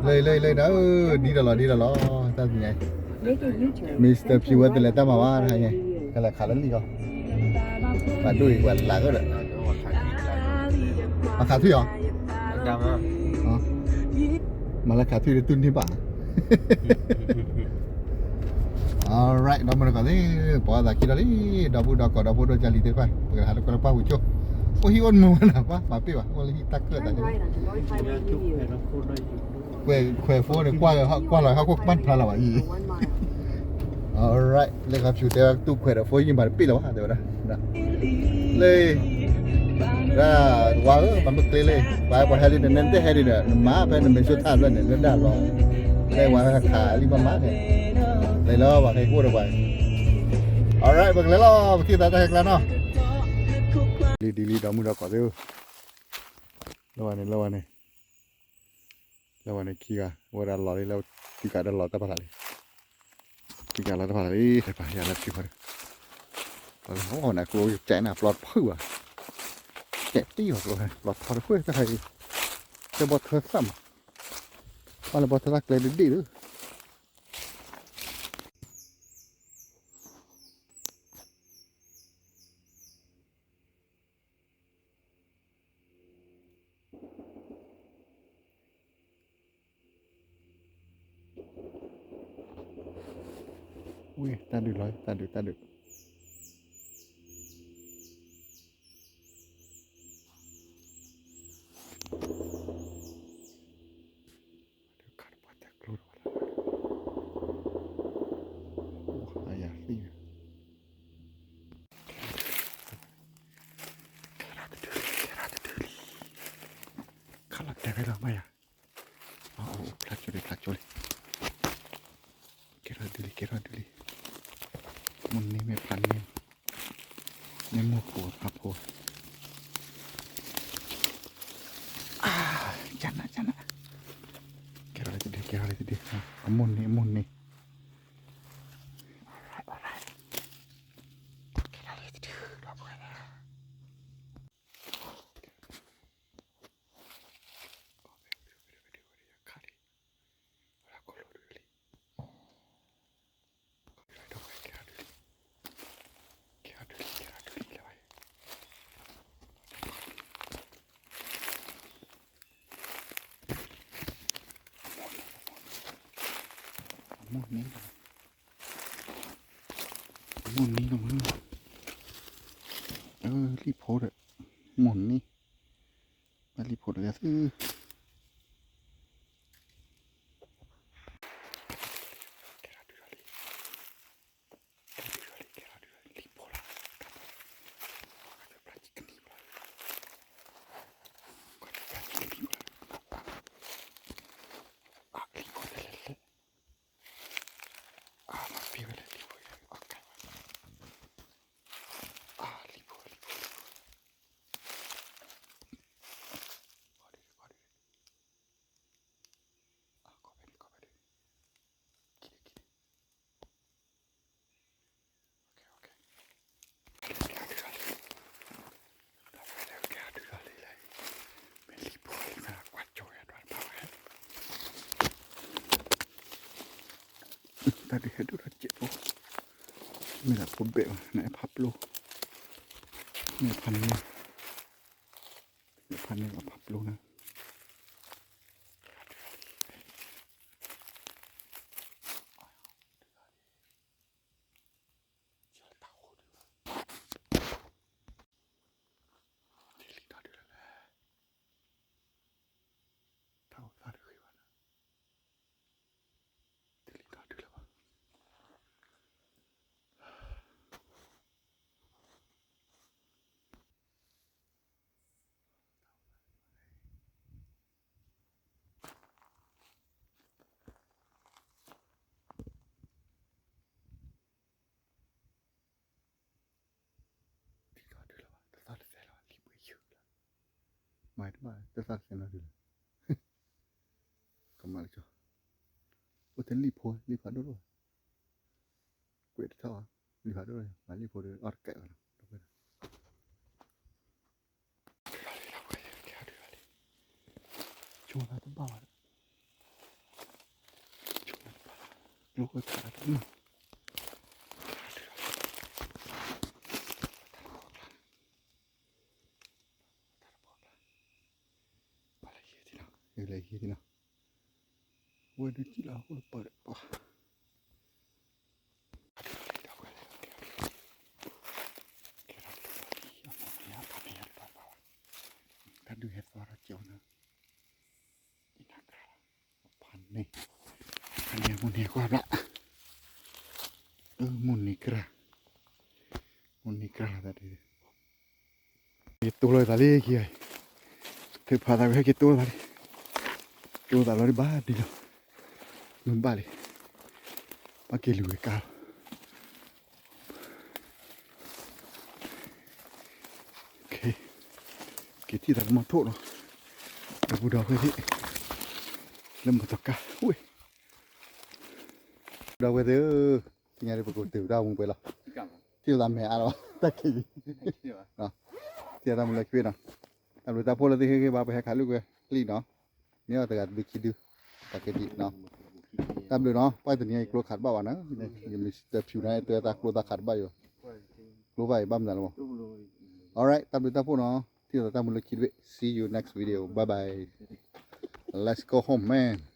လၢလၢလၢဒၣ်, ဒ်ဒီးလီၤ ဒ်ဒီးလီၤ, တၢ်သ့ၣ်ညါ, Mister ဖၠူဝဲတလဲၤတၢ်မၤဘၣ်တဟါညါ, ကလဲၤခးလၢလံၣ်ကီး, ပှၤဒိၣ်အံၤပှၤလၢကဒီး, ပှၤခးထွံၣ်အီၤ, မၤလၢခးထွံၣ်တတူၢ်န့ၢ်ဘၣ် Alright ဒီမုၢ်ဒီကီးသ့ၣ်, ပှၤသးခံဒီးလံ, ဒီပုၢ်ဒီကီၢ် ဒီဖိဒီကၢ်လံၤသ့ၣ်တဖၣ်, ပကဟးလၢကွဲလၢပှၢ်ပူၤကၠိ, အိၣ်ဟံၣ်အိၣ်မူဝဲနၤပှၤ, မၤပ့ၢ်ဘၣ်, အိၣ်လၢဟံၣ်တၢ်ကၢၣ်သး, ကွဲးခွဲးဖိန့ၣ် ကွၢ်လီၤဟီၣ်ခိၣ်ကပၣ်ဖျါလီၤဘၣ်အံၤ, Alright လၢခါဖၠူတဲဝဲတူၢ်ခွဲးဒီးဖိယံၤမၤတပ့ၢ်လၢၤဘၣ် တဲဝဲဒၣ် လၢ ဒ်ဝါဧၢ ပှၤမ့ၢ်ကျဲလၢ ပှၤပှၤဟဲဒ်န့ၣ် နတဟဲဒ်န့ၣ် နမၤဖဲနမ့ၢ်ဆိထၣ်ဖဲန့ၣ် နဒၣ်လီၤ, လၢဝဲခးလံမးမးန့ၣ်, လဲၤလၢပှၤဟဲကအိၣ်ဒီးပှၤ, Alright ပကလဲၤလီၤ ပထံၣ်သးတၢ်ဟဲကျါနီၤ, လံဒ်လံဒီမုၢ်ဒီကီးသ့ၣ်ဧၢ, လၢဝဲန့ၣ် လၢဝဲန့ၣ် လၢဝဲန့ၣ်ခံဂၤ ဝဲဒၣ်လီၤလံလၢ ခံဂၤဒီးလီၤတၢ်ဖးလၢ်လံ, ခံဂၤလီၤတၢ်ဖးလၢ်လံ တပာ်ယၤလၢဖံဖီဒီး, အိၣ်နကူယကဲနၤပျီတဖုဘၣ်, ကဲတံၢ်ဘၣ်ပျီ, ပျီထီတဖု တၢ်ခါအံၤ, ကဲဘီထၢသၣ်မး, ဘၣ်လၢဘီထၢသၣ်ကျဲဒ်ဒ်ဒီး ဝ့ၢ် တၢ်ဒုးလီၤ တၢ်ဒုး တၢ်ဒုး, ခါတပှၢ်တဲကျိတဝဲလၢ, အယၤသံန့ၣ်, ကဲထီၣ်တဒုလံ ကဲထီၣ်တဒုလံ, ခါလီၤတဲဝဲလီၤမးယၤ, အိၣ်ဖျါကၠိလံ ဖျါကၠိလံ, ကဲထီၣ်တဒုလံ ကဲထီၣ်တဒုလံ, မိၢ်န့ၢ်မ့ၢ်ဖးန့ၢ်, မ့ၢ်မိၢ်ဖိဖးဖိ ကနၣ် ကနၣ်, ကဲထီၣ်လံတဒု ကဲထီၣ်လံတဒု, အမိၢ်န့ၢ် အမိၢ်န့ၢ်, alright alright, ကဲထီၣ်လံတဒု ဒီပုၢ်ဝဲၢ်, ခါလံ, ဝဲဒၣ်ကိၢ်လိာ်ဒုးလံ, ကဲထီၣ်ဒုးလံ, ကဲထီၣ်ဒုးလံ, ကဲထီၣ်ဒုးလံ လၢၤဘၣ်, အမိၢ်န့ၢ်, အမိၢ်န့ၢ်လီၤမး, လံၣ်ဖိဒီး, မိၢ်န့ၢ်, ဘၣ်လံၣ်ဖိဒီးလၢသု ကဲထီၣ်ဒုးဒီးလံ, ကဲထီၣ်ဒုးဒီးလံ ကဲထီၣ်ဒုးဒီးလံ လံၣ်ဖိလီၤ, ကဲထီၣ်ဒုးဒီးလံ ကဲထီၣ်ဒုးဒီးလံ လံၣ်ဖိလီၤ, အလံၣ်ဖိတလဲၤလဲၤ, အမၤပ့ၢ်ဝဲလၢလံၣ်ဖိအီၣ်ကဲဘၣ်, အလံၣ်ဖိ လံၣ်ဖိ လံၣ်ဖိ, ကီၢ်ဒုး ကီၢ်ဒုး, အကီၢ်ဖဲန့ၣ် ကီၢ်ဖဲန့ၣ်, ကံဒုး ကံဒုး, ကဲထီၣ်ဒုးဒီးလံ, ကဲထီၣ်ဒုးဒီးလံ, မ့ၢ်လံၣ်ဖိလံမ့ၢ်ကွၢ်ကၠိဝဲဒၣ်တဖၣ်ဝဲ, တၢ်ဒုးဟဲဒိၣ်ထီၣ်စဲးဖိ, မ့ၢ်ဒၣ်ဖိဘဲၣ်ဘၣ် နအဲၣ်ဖးပျိ, မ့ၢ်ဖးန့ၢ်, မ့ၢ်ဖးန့ၢ်ဘၣ်ဖးပျိနၤ တလံၤတၢ်ဒုးလၢ်လၢ်, တၢ်အိၣ်သးတဂ့ၤဘၣ်နၤ, တလံၤတၢ်ဒုးလၢ်ဘၣ်. တလံၤတၢ်ဒုးလၢ်ဘၣ်, တသးတသဲလၢၤဘၣ်, လံၣ်ဘှံးယုၢ်လီၤ, မၤတဘၣ် တသးတသဲနီတဒုလၢၤ, ကမၤလၢကၠီ, အိၣ်တလံၣ်ဖိ လံၣ်ဖးဒိၣ်ဒိၣ်, ကွဲးတထီၣ်ဘၣ်, လံၣ်ဖးဒိၣ်ဒိၣ် မၤလံၣ်ဖိဒီးအီၣ်တကဲဘၣ်နီၤ, ဆိသးတဘၣ်ဘၣ်ဒီး ဆိသးတဘၣ်ဘၣ် ကျိဃဲခးတန့ၣ် တၢ်တဘီကျါ ပှၤလဲၤဟံးထံနီၤ လဲၤဟံးထံနီၤ ဝဲဒုးကံၣ်လီၤအဃိတပၢၢ်ဒီးပှၤ တၢ်ဒုးဟဲသီထီၣ်ကၠီနၤ ဖးန့ၢ် ဖးန့ၢ်မုၢ်နံၤကွၢ်ဘျၣ် အၢ မုၢ်နံၤကြၢ် မုၢ်နံၤကြၢ်လီၤသးဒ် က့ၤတိၢ်လီၤသးလံခံဂၤအံၤ ထုးဖးသးဝဲဟဲက့ၤတိၢ်လီၤသးလံ တိၢ်သးလီၤဒံးဘၣ်ဒ်လီၤ မုၢ်ဘၣ်လံ ဘၣ်က့ၤလူၤဝဲကါလီၤ က့ၤထံၣ်သးလၢမီထိၣ်နီၤ ဒီပုၢ်ဒီဝဲၢ်သ့ၣ် လၢမီတီၤကါ ဝ့ၢ် ဒီပုၢ်ဒီဝဲၢ်သ့ၣ်ဧၢ သ့ၣ်ညါဒ်ပကတုၤတၢ်မူပှဲၤလီၤ ထံၣ်လိာ်သးမဲာ်အါလီၤ တၢ်ခံးလံ ထံၣ်လိာ်တၢ်မူလၢခံနီၤ တၢ်ဘျုးတၢ်ဖှိၣ်လၢသုဟ့ၣ်ဂံၢ်ဘါပဟဲခးလိာ်ကွဲကျိာ်နီၤ မ့ၢ်အီၤတဂၤတဒုခံဒု တၢ်ကဲဒံးနီၤ တၢ်ဘျုးနီၤ ပှၤတနံၤအံၤကျိခးတဘၣ်ဘၣ်နီၤ မ့ၢ်တဖျူးန့ၣ် တဲတၢ်ကျိသးခးတဘၣ်ယိၤ ကျိဘၣ်အံၤဘၣ်မနုၤလဲၣ်မး alright တၢ်ဘျုးတၢ်ဖှိၣ်နီၤ ထံၣ်လိာ်တၢ်မူလၢခံတဘ့ၣ် see you next video bye bye let's go home man